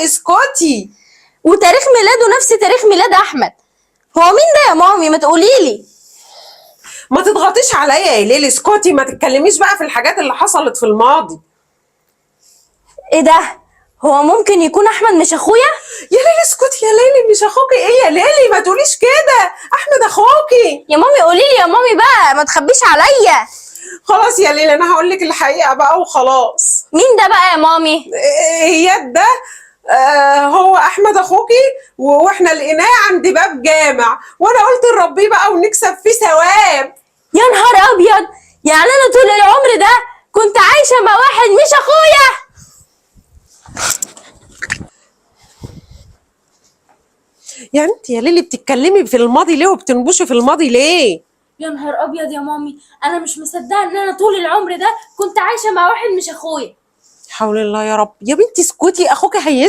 ايه، اسكتي. وتاريخ ميلاده نفس تاريخ ميلاد احمد. هو مين ده يا مامي؟ ما تقوليلي. ما تضغطيش عليا يا ليلي، اسكتي، ما تتكلميش بقى في الحاجات اللي حصلت في الماضي. ايه ده؟ هو ممكن يكون احمد مش اخويا؟ يا ليلي اسكتي يا ليلي، مش اخوكي ايه يا ليلي؟ ما تقوليش كده، احمد اخوكي. يا مامي قوليلي يا مامي بقى، ما تخبيش عليا. خلاص يا ليلي، انا هقول لك الحقيقة بقى وخلاص. مين ده بقى يا مامي؟ اياد ده هو احمد اخوكي، واحنا لقيناه عند باب جامع، وانا قلت نربيه بقى ونكسب فيه ثواب. يا نهار ابيض، يعني انا طول العمر ده كنت عايشه مع واحد مش اخويا؟ يعني انت يا ليلي بتتكلمي في الماضي ليه وبتنبشي في الماضي ليه؟ يا نهار ابيض يا مامي، انا مش مصدقه ان انا طول العمر ده كنت عايشه مع واحد مش اخويا. حول الله يا رب، يا بنتي اسكتي، اخوك هيسمع.